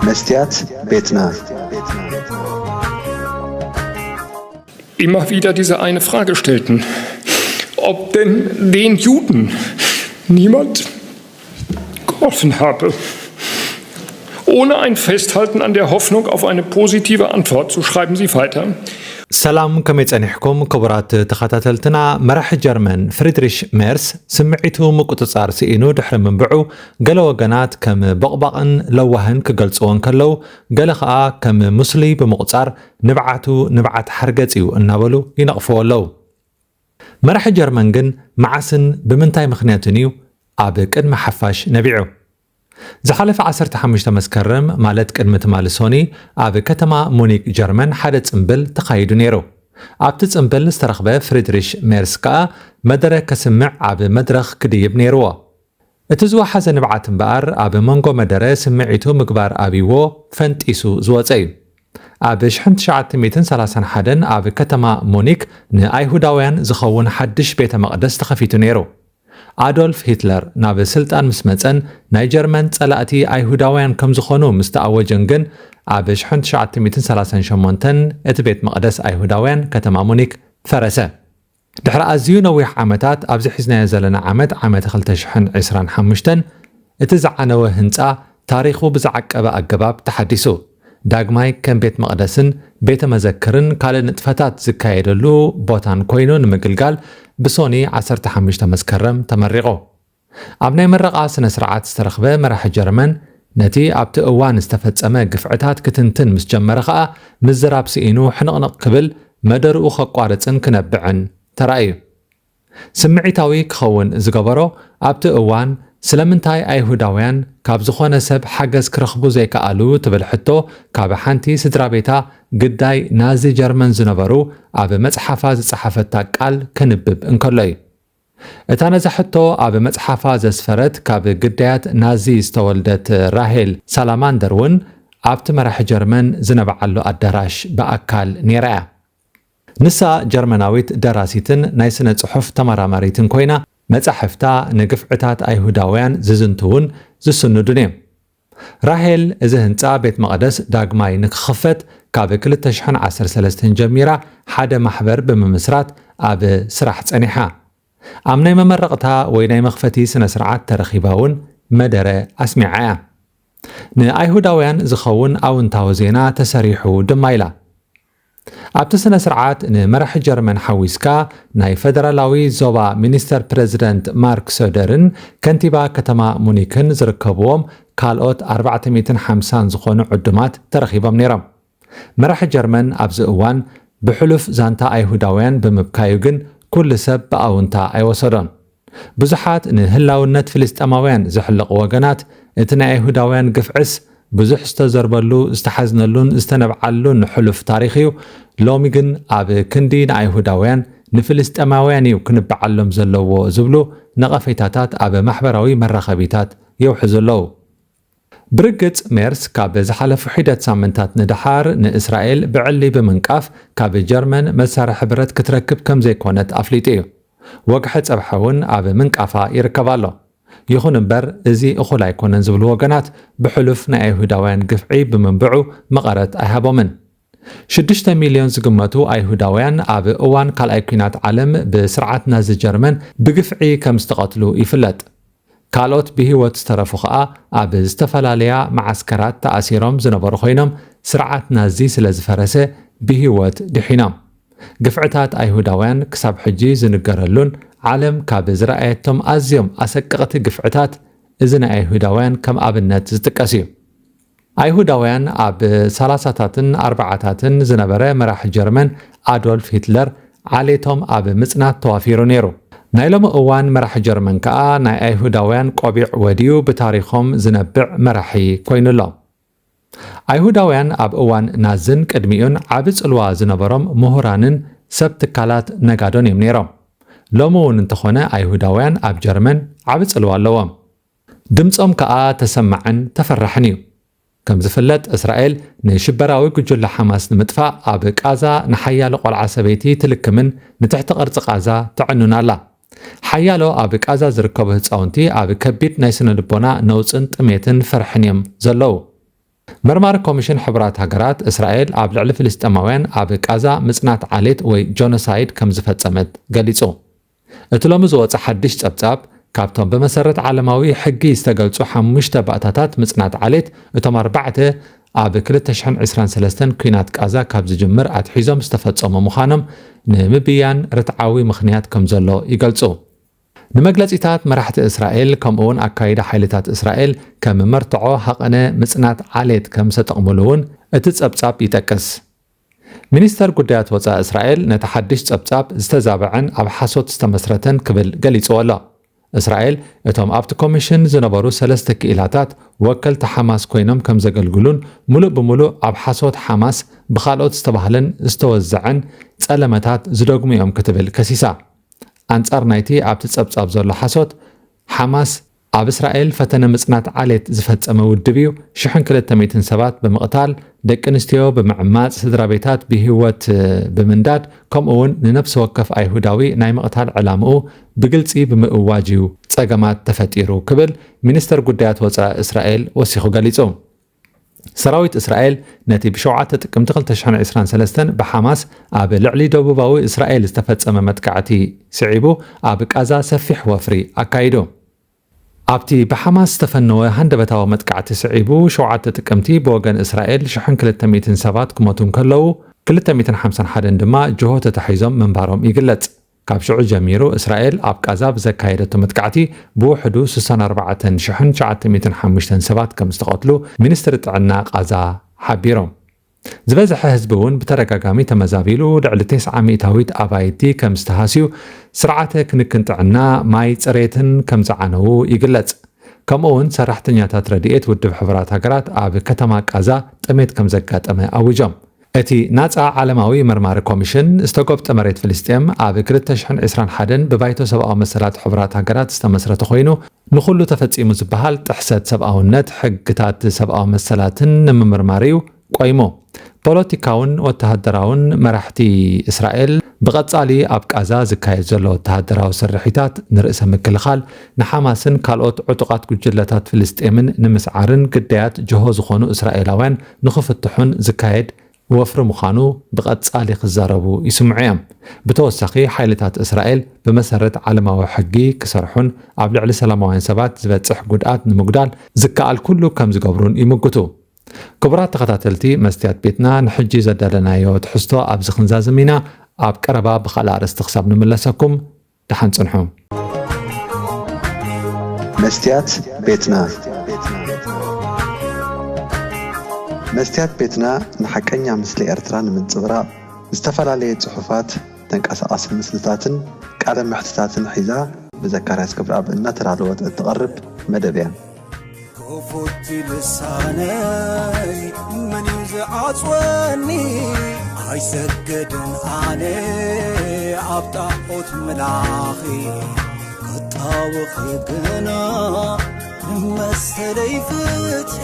መስትያት ቤትና። Immer wieder diese eine Frage stellten, ob denn den Juden niemand geholfen habe. Ohne ein Festhalten an der Hoffnung auf eine positive Antwort, so schreiben sie weiter. ሰላም፣ ከመይ ጸኒሕኩም ክቡራት ተኸታተልትና? መራሒ ጀርመን ፍሪድሪሽ ሜርስ ስምዒቱ ምቁጽጻር ስኢኑ ድሕሪ ምንብዑ፣ ገለ ወገናት ከም በቕባቕን ለዋህን ክገልጽዎ እንከለዉ፣ ገለ ኸኣ ከም ምስሉይ ብምቑጻር ንብዓቱ ንብዓት ሓርገጽ እዩ እናበሉ ይነቕፍዎ ኣለዉ። መራሒ ጀርመን ግን መዓስን ብምንታይ ምኽንያትን እዩ ኣብ ቅድሚ ሓፋሽ ነቢዑ? ዝሓለፈ ዓሰርተ ሓሙሽተ መስከረም፣ ማለት ቅድሚ ትማሊ ሶኒ፣ ኣብ ከተማ ሙኒክ ጀርመን ሓደ ጽምብል ተኻይዱ ነይሩ። ኣብቲ ጽምብል ዝተረኽበ ፍሪድሪሽ ሜርስ ከኣ መደረ ከስምዕ ኣብ መድረኽ ክድይብ ነይርዎ። እቲ ዝወሓዘ ንብዓት እምበኣር ኣብ መንጎ መደረ ስምዒቱ ምግባር ኣብይዎ ፈንጢሱ ዝወጸ እዩ። ኣብ ሽሕን ትሽዓተ ሚእትን ሰላሳን ሓደን ኣብ ከተማ ሙኒክ ንኣይሁዳውያን ዝኸውን ሓድሽ ቤተ መቕደስ ተኸፊቱ ነይሩ። ኣዶልፍ ሂትለር ናብ ስልጣን ምስ መጸን ናይ ጀርመን ጸላእቲ ኣይሁዳውያን ከም ዝኾኑ ምስ ተኣወጀን ግን ኣብ ሽሕን ትሽዓተ ሚእትን ሰላሳን ሸሞንተን እቲ ቤት መቕደስ ኣይሁዳውያን ከተማ ሙኒክ ፈረሰ። ድሕሪ ኣዝዩ ነዊሕ ዓመታት ኣብዚ ሒዝናዮ ዘለና ዓመት ዓመተ ክልተ ሽሕን ዕስራን ሓሙሽተን እቲ ዝዓነወ ህንጻ ታሪኹ ብዝዓቀበ ኣገባብ ተሓዲሱ። ዳግማይ ከም ቤት መቕደስን ቤተ መዘክርን ካልእ ንጥፈታት ዝካየደሉ ቦታን ኮይኑ ንምግልጋል ብሶኒ ዓሰርተ ሓሙሽተ መስከረም ተመሪቑ። ኣብ ናይ ምረቓ ስነ ስርዓት ዝተረኽበ መራሒ ጀርመን ነቲ ኣብቲ እዋን ዝተፈጸመ ግፍዕታት ክትንትን ምስ ጀመረ ኸኣ ምዝራብ ስኢኑ ሕንቕንቕ ክብል መደርኡ ከቋርጽን ክነብዕን ተራእዩ። ስምዒታዊ ክኸውን ዝገበሮ ኣብቲ እዋን ስለምንታይ ኣይሁዳውያን ካብ ዝኾነ ሰብ ሓገዝ ክረኽቡ ዘይከኣሉ ትብል ሕቶ ካብ ሓንቲ ስድራ ቤታ ግዳይ ናዚ ጀርመን ዝነበሩ ኣብ መጽሓፋ ዝጸሓፈታ ቃል ከንብብ እንከሎ እዩ። እታ ነዛ ሕቶ ኣብ መጽሓፋ ዘስፈረት ካብ ግዳያት ናዚ ዝተወልደት ራሄል ሳላማንደር እውን ኣብቲ መራሒ ጀርመን ዝነብዓሉ ኣዳራሽ ብኣካል ነይራ እያ። ንሳ ጀርመናዊት ደራሲትን ናይ ስነ ጽሑፍ ተመራማሪትን ኮይና፣ መጻሕፍታ ንግፍዕታት ኣይሁዳውያን ዝዝንትዉን ዝስንዱን እዮም። ራሄል እዚ ህንጻ ቤት መቕደስ ዳግማይ ንክኽፈት ካብ ክልተ ሽሕን ዓሰርተ ሰለስተን ጀሚራ ሓደ ማሕበር ብምምስራት ኣብ ስራሕ ጸኒሓ። ኣብ ናይ መመረቕታ ወይ ናይ መኽፈቲ ስነ ስርዓት ተረኺባ እውን መደረ ኣስሚዓ እያ። ንኣይሁዳውያን ዝኸውን ኣውንታዊ ዜና ተሰሪሑ ድማ ኢላ። ኣብቲ ስነ ስርዓት ንመራሒ ጀርመን ሓዊስካ ናይ ፈደራላዊ ዞባ ሚኒስተር ፕረዚደንት ማርክ ሶደርን ከንቲባ ከተማ ሙኒክን ዝርከብዎም ካልኦት ኣርባዕተ ሚእትን ሓምሳን ዝኾኑ ዕዱማት ተረኺቦም ነይሮም። መራሒ ጀርመን ኣብዚ እዋን ብሕሉፍ ዛንታ ኣይሁዳውያን ብምብካዩ ግን ኩሉ ሰብ ብኣውንታ ኣይወሰዶን። ብዙሓት ንህላውነት ፍልስጤማውያን ዝሕለቑ ወገናት፣ እቲ ናይ ኣይሁዳውያን ግፍዕስ ብዙሕ ዝተዘርበሉ፣ ዝተሓዝነሉን ዝተነብዓሉን ሕሉፍ ታሪኽ እዩ። ሎሚ ግን ኣብ ክንዲ ንኣይሁዳውያን፣ ንፍልስጤማውያን እዩ ክንበዓሎም ዘለዎ ዝብሉ ነቐፌታታት ኣብ ማሕበራዊ መራኸቢታት የውሕዙ ኣለዉ። ብርግጽ ሜርስ ካብ ዝሓለፉ ሒደት ሳምንታት ንደሓር ንእስራኤል ብዕሊ ብምንቃፍ ካብ ጀርመን መሳርሒ ብረት ክትረክብ ከም ዘይኮነት ኣፍሊጡ እዩ። ወግሐ ጸብሐ እውን ኣብ ምንቃፋ ይርከብ ኣሎ። ይኹን እምበር እዚ እኹል ኣይኮነን ዝብሉ ወገናት ብሕሉፍ ናይ ኣይሁዳውያን ግፍዒ ብምንብዑ መቐረት ኣይሃቦምን። ሽዱሽተ ሚልዮን ዝግመቱ ኣይሁዳውያን ኣብ እዋን ካልኣይ ኲናት ዓለም ብስርዓት ናዚ ጀርመን ብግፍዒ ከም ዝተቐትሉ ይፍለጥ። ካልኦት ብህይወት ዝተረፉ ኸኣ ኣብ ዝተፈላለያ መዓስከራት ተኣሲሮም ዝነበሩ ኮይኖም፣ ስርዓት ናዚ ስለ ዝፈረሰ ብህይወት ድሒኖም። ግፍዕታት ኣይሁዳውያን ክሳብ ሕጂ ዝንገረሉን ዓለም ካብ ዝረኣየቶም ኣዝዮም ኣሰቀቕቲ ግፍዕታት እዚ ናይ ኣይሁዳውያን ከም ኣብነት ዝጥቀስ እዩ። ኣይሁዳውያን ኣብ ሰላሳታትን ኣርባዓታትን ዝነበረ መራሒ ጀርመን ኣዶልፍ ሂትለር ዓሌቶም ኣብ ምጽናት ተዋፊሩ ነይሩ። ናይ ሎሚ እዋን መራሒ ጀርመን ከኣ ናይ ኣይሁዳውያን ቆቢዕ ወድዩ ብታሪኾም ዝነብዕ መራሒ ኮይኑ ኣሎ። ኣይሁዳውያን ኣብ እዋን ናዝን ቅድሚኡን ዓቢ ጽልዋ ዝነበሮም ምሁራንን ሰብ ትካላት ነጋዶን እዮም ነይሮም። ሎሚ እውን እንተኾነ ኣይሁዳውያን ኣብ ጀርመን ዓቢ ጽልዋ ኣለዎም። ድምጾም ከኣ ተሰማዕን ተፈራሕን እዩ። ከም ዝፍለጥ እስራኤል ንሽበራዊ ጉጅለ ሓማስ ንምጥፋእ ኣብ ቃዛ ንሓያሎ ቆልዓ ሰበይቲ ትልክምን ንትሕቲ ቅርጺ ቃዛ ተዕኑን ኣላ። ሓያሎ ኣብ ቃዛ ዝርከቡ ህጻውንቲ ኣብ ከቢድ ናይ ስነ ልቦና ነውጽን ጥሜትን ፍርሕን እዮም ዘለዉ። መርማሪ ኮሚሽን ሕቡራት ሃገራት፣ እስራኤል ኣብ ልዕሊ ፍልስጤማውያን ኣብ ቃዛ ምጽናት ዓሌት ወይ ጆኖሳይድ ከም ዝፈጸመት ገሊጹ። እቲ ሎሚ ዝወጸ ሓድሽ ጸብጻብ፣ ካብቶም ብመሰረት ዓለማዊ ሕጊ ዝተገልጹ ሓሙሽተ ባእታታት ምጽናት ዓሌት፣ እቶም ኣርባዕተ ኣብ ክልተ ሽሕን ዕስራን ሰለስተን ኲናት ቃዛ ካብ ዝጅምር ኣትሒዞም ዝተፈጸሙ ምዃኖም ንምብያን ርትዓዊ ምኽንያት ከም ዘሎ ይገልጹ። ንመግለጺታት መራሕቲ እስራኤል ከምኡውን ኣካይዳ ሓይልታት እስራኤል ከም መርትዖ ሃቐነ ምጽናት ዓሌት ከም ዝተጠቕሙሉ እውን እቲ ጸብጻብ ይጠቅስ። ሚኒስተር ጉዳያት ወጻኢ እስራኤል ነቲ ሓድሽ ጸብጻብ ዝተዛበዐን ኣብ ሓሶት ዝተመስረተን ክብል ገሊጽዎ ኣሎ። እስራኤል እቶም ኣብቲ ኮሚሽን ዝነበሩ ሰለስተ ክኢላታት ወከልቲ ሓማስ ኮይኖም ከም ዘገልግሉን፣ ሙሉእ ብሙሉእ ኣብ ሓሶት ሓማስ ብኻልኦት ዝተባህለን ዝተወዘዐን ጸለመታት ዝደግሙ እዮም ክትብል ከሲሳ። ኣንጻር ናይቲ ኣብቲ ጸብጻብ ዘሎ ሓሶት፣ ሓማስ ኣብ እስራኤል ፈተነ ምጽናት ዓሌት ዝፈጸመ ውድብ እዩ። ሽሕን ክልተ ሚእትን ሰባት ብምቕታል፣ ደቂ ኣንስትዮ ብምዕማጽ፣ ስድራ ቤታት ብህይወት ብምንዳድ፣ ከምኡ እውን ንነፍሲ ወከፍ ኣይሁዳዊ ናይ ምቕታል ዕላምኡ ብግልጺ ብምእዋጅ እዩ ጸገማት ተፈጢሩ ክብል ሚኒስተር ጉዳያት ወጻኢ እስራኤል ወሲኹ ገሊጹ። ሰራዊት እስራኤል ነቲ ብሸውዓተ ጥቅምቲ ክልተ ሽሕን ዕስራን ሰለስተን ብሓማስ ኣብ ልዕሊ ደቡባዊ እስራኤል ዝተፈጸመ መጥቃዕቲ ስዒቡ ኣብ ቃዛ ሰፊሕ ወፍሪ ኣካይዱ። ኣብቲ ብሓማስ ዝተፈነወ ሃንደበታዊ መጥቃዕቲ ስዒቡ ሸውዓተ ጥቅምቲ ብወገን እስራኤል ሽሕን ክልተ ሚእትን ሰባት ክሞቱ እንከለዉ፣ ክልተ ሚእትን ሓምሳን ሓደን ድማ ጅሆ ተታሒዞም ምንባሮም ይግለጽ። ካብ ሽዑ ጀሚሩ እስራኤል ኣብ ቃዛ ብዘካየደቶ መጥቃዕቲ ብውሕዱ ስሳን ኣርባዕተን ሽሕን ትሽዓተ ሚእትን ሓሙሽተን ሰባት ከም ዝተቐትሉ ሚኒስትሪ ጥዕና ቃዛ ሓቢሮም። ዝበዝሐ ህዝቢ እውን ብተደጋጋሚ ተመዛቢሉ፣ ልዕሊ ተስዓ ሚእታዊት ኣባይቲ ከም ዝተሃስዩ፣ ስርዓተ ክንክን ጥዕና፣ ማይ፣ ጽሬትን ከም ዝዓነዉ ይግለጽ። ከምኡ እውን ሰራሕተኛታት ረድኤት ውድብ ሕቡራት ሃገራት ኣብ ከተማ ቃዛ ጥሜት ከም ዘጋጠመ ኣዊጆም። እቲ ናጻ ዓለማዊ መርማሪ ኮሚሽን ዝተጎብጠ መሬት ፍልስጤም ኣብ ክልተ ሽሕን ዕስራን ሓደን ብባይቶ ሰብኣዊ መሰላት ሕቡራት ሃገራት ዝተመስረተ ኮይኑ፣ ንኹሉ ተፈጺሙ ዝበሃል ጥሕሰት ሰብኣውነት ሕግታት ሰብኣዊ መሰላትን ንምምርማር እዩ ቆይሙ። ፖለቲካውን ወተሃደራውን መራሕቲ እስራኤል ብቐጻሊ ኣብ ቃዛ ዝካየድ ዘሎ ወተሃደራዊ ስርሒታት ንርእሰ ምክልኻል፣ ንሓማስን ካልኦት ዕጡቓት ጉጅለታት ፍልስጤምን ንምስዓርን ግዳያት ጅሆ ዝኾኑ እስራኤላውያን ንኽፍትሑን ዝካየድ ወፍሪ ምዃኑ ብቐጻሊ ክዛረቡ ይስምዑ እዮም። ብተወሳኺ፣ ሓይልታት እስራኤል ብመሰረት ዓለማዊ ሕጊ ክሰርሑን ኣብ ልዕሊ ሰላማውያን ሰባት ዝበጽሕ ጉድኣት ንምጉዳል ዝከኣል ኩሉ ከም ዝገብሩን ይምጉቱ። ክቡራት ተኸታተልቲ መስትያት ቤትና፣ ንሕጂ ዘዳለናዮ ትሕዝቶ ኣብዚ ክንዛዝም ኢና። ኣብ ቀረባ ብኻልእ ኣርእስቲ ክሳብ ንምለሰኩም፣ ደሓን ጽንሑ። መስትያት ቤትና። መስትያት ቤትና ንሓቀኛ ምስሊ ኤርትራ ንምንጽብራቕ፣ ዝተፈላለየ ጽሑፋት፣ ተንቀሳቓሲ ምስልታትን ቃለ መሕትታትን ሒዛ ብዘካርያስ ገብረኣብ እናተዳለወት እትቐርብ መደብ እያ። ክፉት ልሳነይ መን እዩ ዝዓጽወኒ? ኣይሰግድን ኣነ ኣብ ጣዖት ምላኺ፣ ክጣወኺ ግና መሰለይ ፍትሒ።